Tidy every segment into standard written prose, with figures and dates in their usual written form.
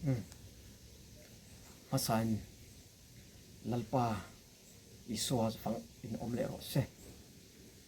Umm. Hmasain Lalpa Isua fang in awm leh rawh se.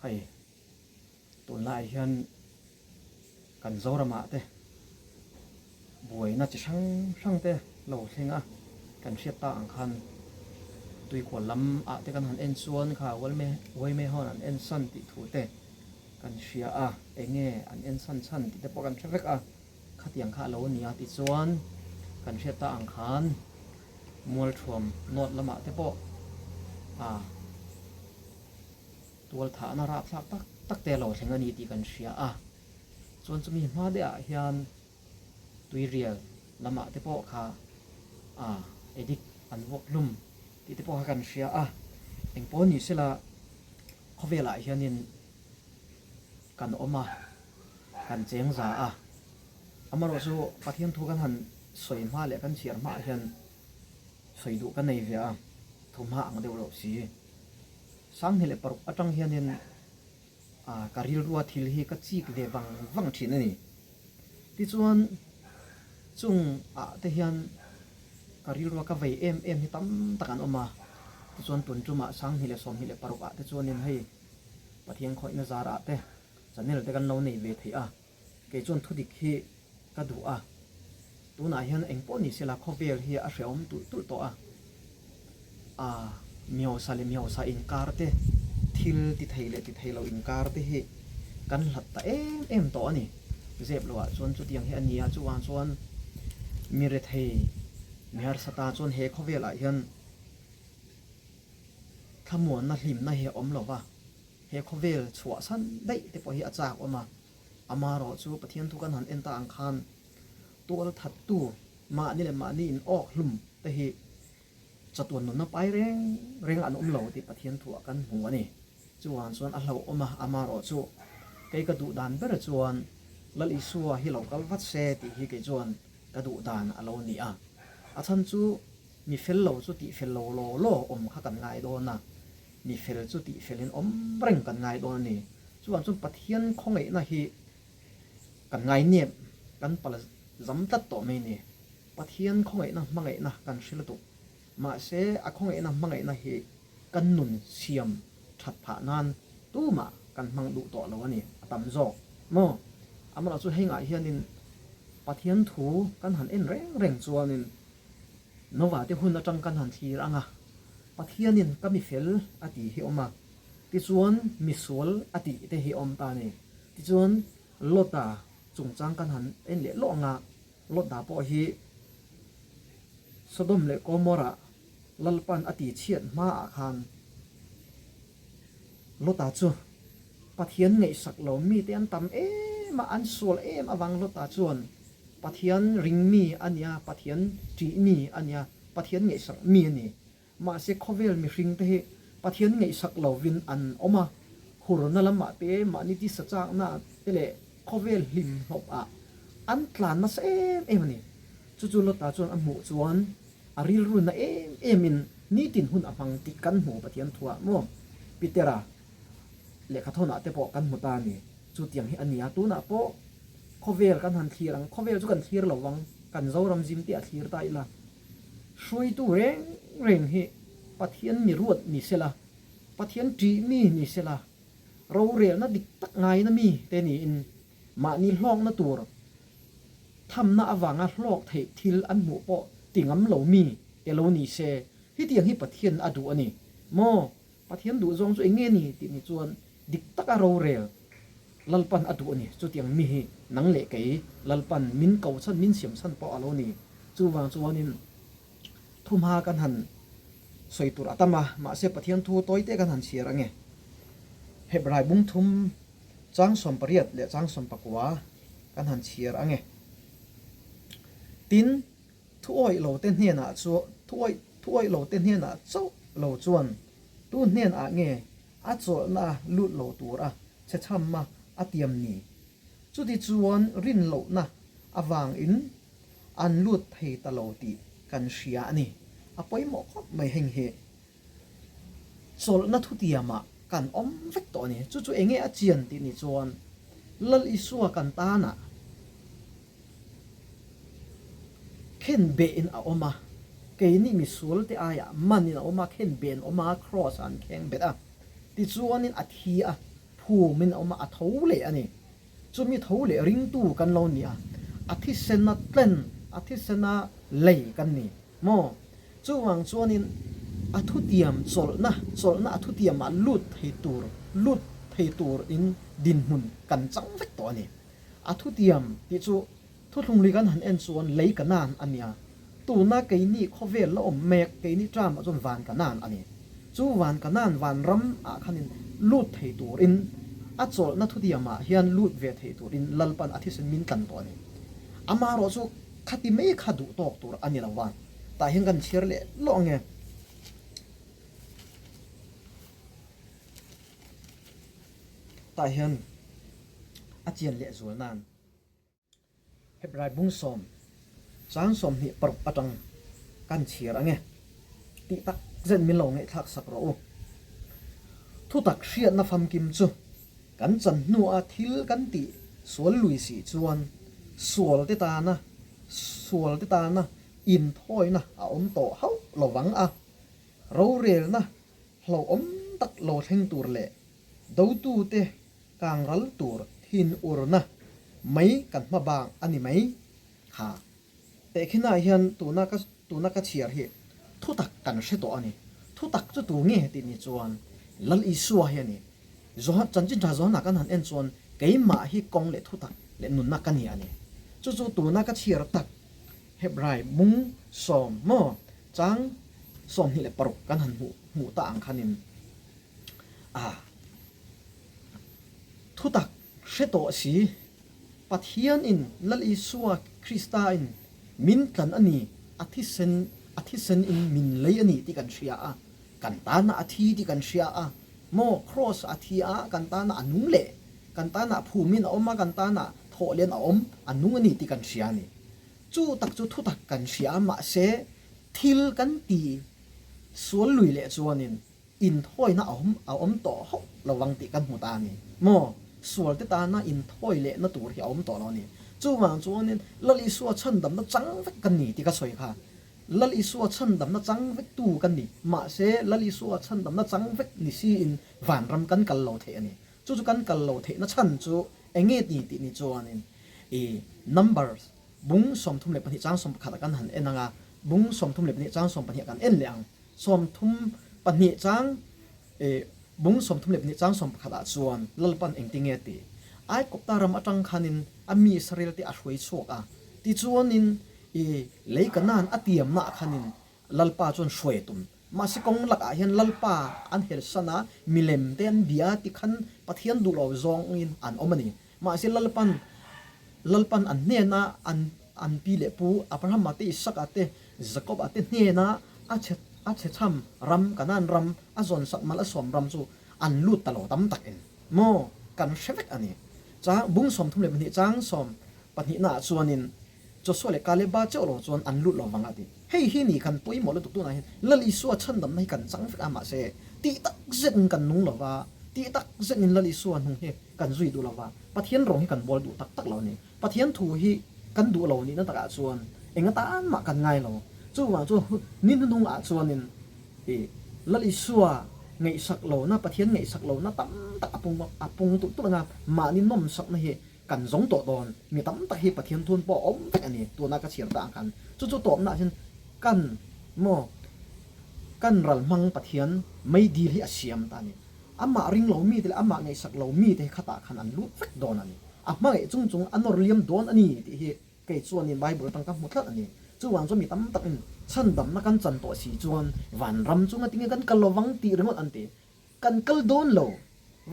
Hei tunlai hian kan Zoramah te buaina chi hrang hrang te lo thleng a, kan hriat ta ang khan tuikual lam ah te kan han en chuan kha Uaime hawn an en san tih thu te kan hria a, enge an en san chhan tih te pawh kan hre vek a. Khatiang kha a lo ni a tichuan kan hriat ta ang khan Mualthuam North lamah te pawh a tual thahna rapthlak tak tak te a lo thleng a ni tih kan hria a. Chuan chumi hma deuh ah hian Tuirial lamah te pawh kha a addict an vuak hlum tih te pawh kha kan hria a. Engpawh ni sela khawvelah hianin kan awm a, kan cheng za a. Amaherawh chu Pathian thu kan han sawi hma leh kan chhiar hmaah hian sawi duh ka nei ve a, thu hma ang deuh loh si. Sanghnih leh paruk atang hianin ka rilrua thil hi ka chik ve vang vang thin a ni. Tichuan chung ah te hian ka rilrua ka vei em em hi tam tak an awm a. Tichuan tun tumah sanghnih leh 26 ah te chuanin hei Pathian khawihna zarah te channel te kan lo nei ve theih a, kei chuan thudik hi ka duh a, tunah hian engpawh ni sela khawvel hi a hrehawm tulh tulh tawh a, aa mihausa leh mihausa inkar te, thil ti thei leh ti thei lo inkar te hi kan hlat ta em em tawh a ni. Zep lo ah chuan chutiang hi a ni a, chuvang chuan mi rethei mi harsa ta chuan he khawvel ah hian Thlamuanna hlimna hi a awm lo va, he khawvel chhuahsan daih te pawh hi a chak awm a. Amaherawh chu Pathian thu kan han en ta ang khan tual thattu mahni leh mahni in awk hlum te hi chatuan nunna pai reng reng an awm lo tih Pathian thuah kan hmu a ni. Chuvang chuan a hlauhawm a, amaherawh chu kei ka duh dan ber chuan Lal Isua hi lo kal vat se tih hi kei chuan ka duh dan a lo ni a. A chhan chu Mi fel lo chu tih fel lo law law awm kha kan ngai dawn a, mi fel chu tih felin awm reng kan ngai dawn a ni. Chuvang chuan Pathian khawngaihna hi kan ngai nep, kan pal zam tlat tawh mai a ni. Pathian khawngaihna hmangaihna kan hre lutuk. Mahse a khawngaihna hmangaihna hi kan nun siam that phah nan tumah kan hmang duh tawh lo a ni, a tam zawk maw? Amaherawhchu chu hengah hianin Pathian thu kan han en reng reng chuanin Nova te hun atang kan han thlir ang a, Pathianin ka mi fel a tih hi awm a, tichuan mi sual a tih te hi awm ta a ni. Tichuan Lota chungchang kan han en leh lawh ang a, Lota pawh hi Sodom leh Gomorrah Lalpan a tih chhiat hmaah khan Lota chu Pathian ngaihsak lo mite an tam em a, an sual em avang Lota chuan Pathian ring mi a nia, Pathian ṭih mi a nia, Pathian ngaihsak mi a ni. Mahse khawvel mihring te hi Pathian ngaihsak lovin an awm a, hurna lamah te, mahni tisa chakna te leh khawvel hlim hlawp ah an tlan nasa em em a ni. Chu chu Lota chuan a hmuh chuan a rilru na em em in nitin hun a hmang tih kan hmu Pathian thuah maw Petera lehkhathawnah te pawh kan hmu ta a ni. Chutiang hi a ni a, tunah pawh khawvel kan han thlir ang, khawvel chu kan thlir lo vang, kan Zoram zim te a thlir ta ila, hruaitu reng reng hi Pathian mi ruat ni sela, Pathian ṭih mi ni sela, rorelna dik tak ngaina mi te niin mahni hlawkna tur thamna avanga hlawk theih thil an hmuh pawh ti ngam lo mi te lo ni se, hetiang hi Pathian a duh a ni maw? Pathian duh zawng chu eng nge ni tih ni chuan dik taka rorel Lalpan a duh a ni. Chutiang mi hi nang leh kei Lalpan min ko chhan, min siam chhan pawh a lo ni. Chuvang chuanin thumha kan han sawi tur a tam a, mahse Pathian thu tawi te kan han chhiar ange. Hebrai bung thum chang 18 leh chang 19 kan han chhiar ange. Tin, Thu awih lo te hnenah chu thu awih thu awih lo te hnenah chauh lo chuan tu hnenah nge a chawlhna lut lo tur a chhe chham a a tiam ni? Chuti chuan rin lohna avangin an lut thei ta lo tih kan hria a ni. A pawimawh khawp mai heng hi. Chawlhna thutiamah kan awm vek tawh a ni. Chu chu enge a chian tih ni chuan Lal Isua kan tanah. Khenbehin a awm a, keini misualte aiah manin a awm a, khenbehin a awm a, kraws ah an khengbet a. Tichuanin a thi a, phumin a awm a, a tho leh a ni. Chumi tho leh ringtu kan lo ni a, a thisena tlen, a thisena lei kan ni maw? Chuvang chuanin a thutiam chawlhna, chawlhna a thutiamah lut thei tur, lut thei turin dinhmun kan chang vek tawh a ni. A thutiam tih chu Thuthlung lui kan han en chuan lei Kanaan a nia. Tuna keini khawvel la awm mek, keini term ah chuan van Kanaan a ni. Chu van Kanaan van ram ah khanin lut thei turin, a chawlhna thutiam ah hian lut ve thei turin Lalpan a thisen min tlan tawh a ni. Amaherawh chu khati mai kha duh tawk tur a ni lo va, tah hian kan chhiar leh lawh ang e. Tah hian a chian leh zual nan. Hebrai bung sawm, chang 26 atang kan chhiar ange tih tak zet min lo ngaihthlak sak rawh u. Thutak hriatna famkim chu kan chan hnua thil kan tih sual lui si chuan sual te tana sual te tana inthawina a awm tawh hauh lo vang a, rorelna hlauhawm tak lo thleng tur leh dotute Kang ral tur thin urna mai kan hma bang a ni mai kha. Tehkhinah hian tuna ka tuna ka chhiar hi thutak kan hre tawh a ni. Thutak chu tu nge tih ni chuan Lal Isua hi a ni. Johan chanchin tha Johana kan han en chuan keimah hi kawng leh thutak leh nunna ka ni a ni. Chu chu tuna ka chhiar tak Hebrai mung sawm maw chang 26 kan han hmuh hmuh ta ang khanin A thutak hre tawh si, Pathianin Lal Isua Krista in min tlan a ni, a thisen a thisen in min lei a ni tih kan hria a, kan tana a thi tih kan hria a, maw Kraws a thi a, kan tana a nung leh, kan tana phumin a awm a, kan tana thawhlian a awm, a nung a ni tih kan hria a ni. Chu tak chu thutak kan hria a, mahse thil kan ti sual lui leh chuanin Inthawina a awm a awm tawh hauh lo vang tih kan hmu ta a ni maw? Sualte tana inthawi lehna tur hi a awm tawh lo a ni. Chuvang chuanin Lal Isua chhandamna chang vek kan ni tih ka sawi kha. Lal Isua chhandamna chang vektu kan ni. Mahse, Lal Isua chhandamna chang vek ni siin vanram kan kal lo theih a ni. Chu chu kan kal lo theihna chhan chu eng nge ni tih ni chuanin i Numbers bung 32 chang 11 ah kan han en ang a, bung 32 chang 12 ah kan en leh ang. 32 chang eh bung 32 chang 11 ah chuan Lalpan engtinge a ti? Aikawpta ram atang khanin a mi Israel te a hruai chhuak a, tichuanin i lei Kanaan a tiamna ah khanin Lalpa chuan hruai a tum. Mahse kawng lakah hian Lalpa an helsan a, milem te an bia a tikhan Pathian duh lo zawngin an awm a ni. Mahse Lalpan Lalpan an hnena an an pi leh pu Abrahama te Isaka te Jakoba te hnena a chhe a chhe chham ram Kanaan ram a zawn sak mal a sawm ram chu an lut ta lo tam tak in maw kan hre vek a ni. Chang bung 32 chang sawm pahnihna ah chuanin Joshua leh Kaleba chauh lo chuan an lut lo vang a ti. Hei hi ni kan pawimawh lutuk tunah hian Lal Isua chhandamna hi kan chang vek a mahse tih tak zet in kan nung lo va tih tak zet in Lal Isua hnung hi kan zui duh lo va, Pathian rawng hi kan bawl duh tak tak lo a ni. Pathian thu hi kan duh lo nihna takah chuan eng atan mah kan ngai lo. Chuvang chuan ni hnuhnungah chuanin i Lal Isua ngaihsak lohna, Pathian ngaihsak lohna tam tak a pung a pung tulh tulh ang a, mahni nawmsakna hi kan zawng tawh dawn. Mi tam tak hi Pathian thun pawh a awm vek a ni, tuna ka chhiar ta ang khan. Chu chu tawpnaah hian kan maw kan ral hmang Pathian meidil hi a siam ta a ni. Amah ring lo mite leh amah ngaihsak lo mite hi khatah khan an lut vek dawn a ni. A hmangaih chung chung a nawr liam dawn a ni tih hi kei chuanin Bible atang ka hmu tlat a ni. Chuvang chuan mi tam takin chhandamna kan chan tawh si chuan vanram chunga tinge kan kal lovang tih ringawt an ti. Kan kal dawn lo.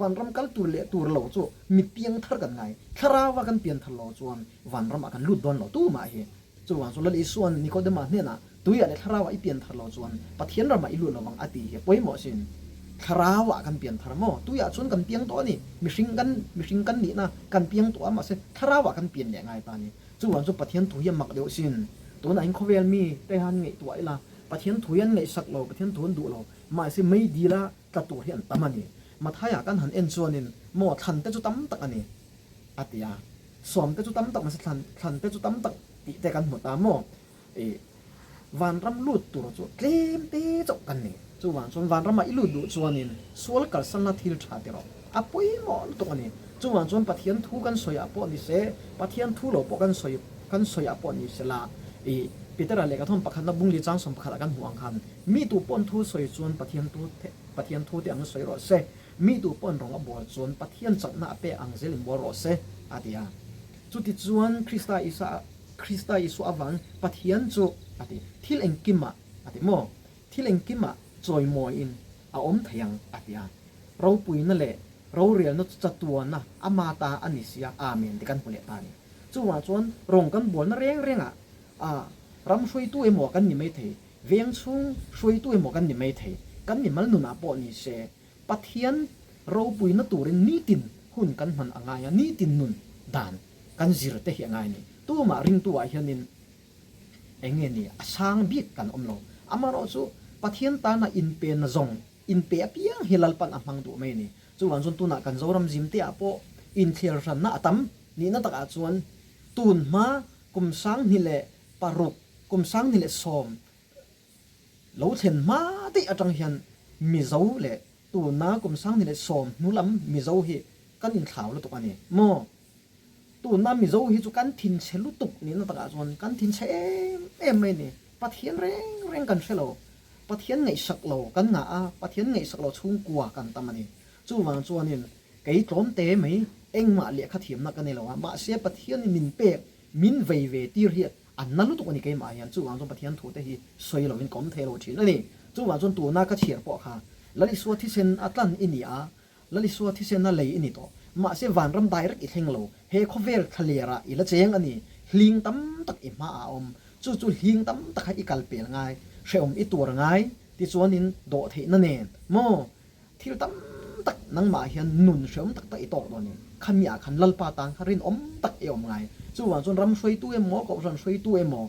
Vanram kal tur leh tur lo chu mi piang thar kan ngai. Thlarauva kan pian thar lo chuan vanramah kan lut dawn lo tumah hi. Chuvang chu Lal Isua'n Nikodema hnenah, Tuiah leh Thlarauah i pian thar lo chuan Pathian ramah i lut lo vang a ti hi a pawimawh sin. Thlarauah kan pian thar maw? Tuiah chuan kan piang tawh a ni. Mihring kan mihring kan nihna kan piang tawh a, mahse Thlarauah kan pian leh ngai ta a ni. Chuvang chu Pathian thu hi a mak deuh sin. Tunah hian khawvel mi te han ngaihtuah ila, Pathian thu hi an ngaihsak lo, Pathian thu an duh lo, mahse meidila tla tur hi an tam a ni. Mathaia kan han en chuanin maw thlan te chu tam tak a ni a ti a, sawm te chu tam tak mahse thlan thlan te chu tam tak tih te kan hmu ta maw? I vanram lut tur chu tlem te chauh kan ni. Chuvang chuan vanramah i lut duh chuanin sual kalsanna thil tha ti rawh. A pawimawh lutuk a ni. Chuvang chuan Pathian thu kan sawiah pawh ni se, Pathian thu lo pawh kan sawi kan sawiah pawh ni se la, i Petera lehkhathawn pakhatna bungli chang 11 ah kan hmuh ang khan, mi tu pawn thu sawi chuan Pathian thu Pathian thu te ang sawi rawh se, mi tu pawn rawng a bawl chuan Pathian chakna a pek ang zelin bawl rawh se, a ti a. Chutichuan Krista Isua Krista Isua avang Pathian chu a ti, thil engkimah a ti maw? Thil engkimah chawimawiin a awm thei ang a ti a. Ropuina leh rorelna chu chatuana ama ta a ni sia, Amen ti kan hmu leh ta a ni. Chuvang chuan rawng kan bualna reng rengah a ram hruaitu emaw kan ni maithei, veng chhung hruaitu emaw kan ni maithei, kan mimal nunah pawh ni se, Pathian ropuina turin nitin hun kan hman a ngai a, nitin nun dan kan zir te hi a ngai a ni. Tumah ringtu ah hianin eng nge ni a sang bik kan awm lo. Amaherawh chu Pathian tana inpenna zawng inpe apiang hi Lalpan a hmang duh mai a ni. Chuvang chuan tunah kan Zoram zimte ah pawh inthliar hranna a tam nihna takah chuan tun hma kum 2006, kum 2010 Lo thlen hma daih atang hian Mizo leh tuna kum 2010 hnu lam Mizo hi kan inthlau lutuk a ni maw? Tuna Mizo hi chu kan thinchhe lutuk nihna takah chuan kan thinchhe em em mai a ni. Pathian reng reng kan hre lo. Pathian ngaihsak lo kan ngah a, Pathian ngaihsak lo chhungkua kan tam a ni. Chuvang chuanin kei tlawmte mai engmah lehkha thiamna ka nei lo a, mahse Pathianin min pek, min vei ve tir hi A na lutuk a ni keimah hian, chuvang chuan Pathian thute hi sawi lovin ka awm thei lo thin a ni. Chuvang chuan tuna ka chhiar pawh kha Lal Isua thisen a tlan i ni a, Lal Isua thisen a lei i ni tawh. Mahse vanram direct i thleng lo, he khawvel thlalerah i la cheng a ni, hling tam tak i hmaah a awm, chu chu hling tam tak kha i kal pel ngai, hrehawm i tuar ngai, tichuanin dawhtheihna nen maw? Thil tam tak nangmah hian nun hreawm tak tak i tawk dawn i, khami ah khan Lalpa tan kha rinawm tak i awm ngai. Chuvang chuan ram hruaitu emaw, kohhran hruaitu emaw,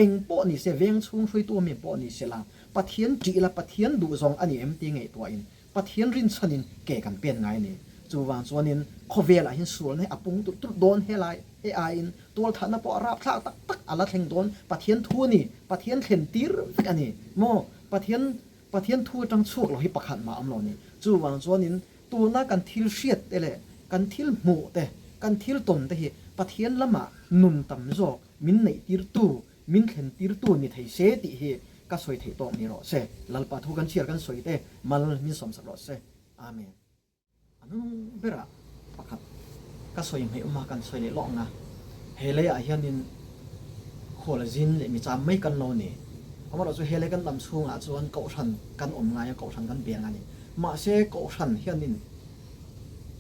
eng pawh ni se, veng chhung hruaitu ami pawh ni se la, Pathian ṭih la, Pathian duhzawng a ni em tih ngaihtuahin, Pathian rinchhanin ke kan pen ngai a ni. Chuvang chuanin khawvelah hian sualna hi a pung tulh tulh dawn helai he aiin tualthahna pawh a rapthlak tak tak a la thleng dawn. Pathian thu a ni, Pathian thlen tir vek a ni maw? Pathian Pathian thu atang chhuak lo hi pakhat mah awm lo ni. Chuvang chuanin tuna kan thil hriat te leh kan thil hmuh te, kan thil tawn te hi Pathian lamah nun tam zawk min neih tirtu, min thlen tirtu ni thei se tih hi ka sawi theih tawk ni rawh se. Lalpa thu kan chhiar kan sawi te mal min sawmsak rawh se. Amen. A hnung berah pakhat ka sawi hmeh awm a, kan sawi leh lawk ang a. He leiah hianin khual zin leh mi cham mai kan lo ni. Amaherawh chu he lei kan dam chhungah chuan kohhran kan awm ngai a, kohhran kan bel ngai a ni. Mahse kohhran hianin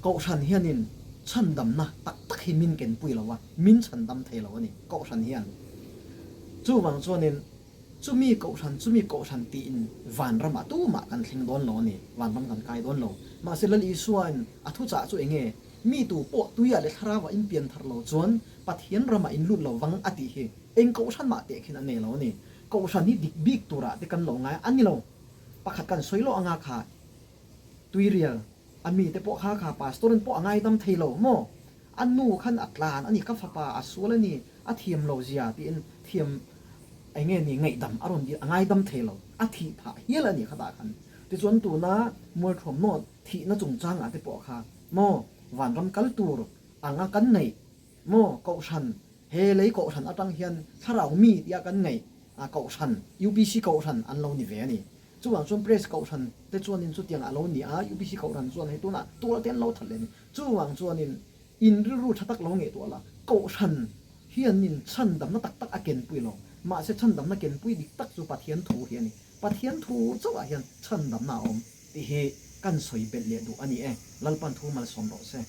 kohhran hianin chhandamna tak tak hi min kenpui lo a, min chhandam thei lo a ni kohhran hian. Chuvang chuanin Chumi kohhran, chumi kohhran tiin vanramah tumah kan thleng dawn lo a ni, vanram kan kai dawn lo. Mahse Lal Isuain a thuchah chu enge? Mi tu pawh tuiah leh thlarauah in pian thar lo chuan Pathian ramah in lut lo vang a tih hi eng kohhran mah teh khin a nei lo a ni. Kohhran hi dik bik turah te kan lo ngai a ni lo. Pakhat kan sawi loh anga kha tuirial a mite pawh kha kha pastor in pawh a ngaidam thei lo maw? A nu khan a tlan a ni, ka fapa a sual a ni, a thiam lo zia tiin thiam eng nge ni ngaihdam a rawn dil, a ngaidam thei lo, a thih phah hial a ni khatah khan. Tichuan tuna mualthuam nawt thihna chungchangah te pawh kha maw vanram kal tur anga kan ngaih maw kohhran he lei kohhran atang hian thlarau mi tia kan ngaih a kohhran UPC kohhran an lo ni ve a ni. Chuvang chuan press kohhran te chuanin chutiang a lo ni a, UPC kohhran chuan hei tunah tual te an lo that leh a ni. Chuvang chuanin in rilru tha tak lo ngaihtuah la, kohhran hianin chhandamna tak tak a kenpui lo. Mahse chhandamna kenpui dik tak chu Pathian thu hi a ni. Pathian thu chauhah hian chhandamna a awm tih hi kan sawi belh leh duh a ni e. Lalpan thu malsawm rawh se.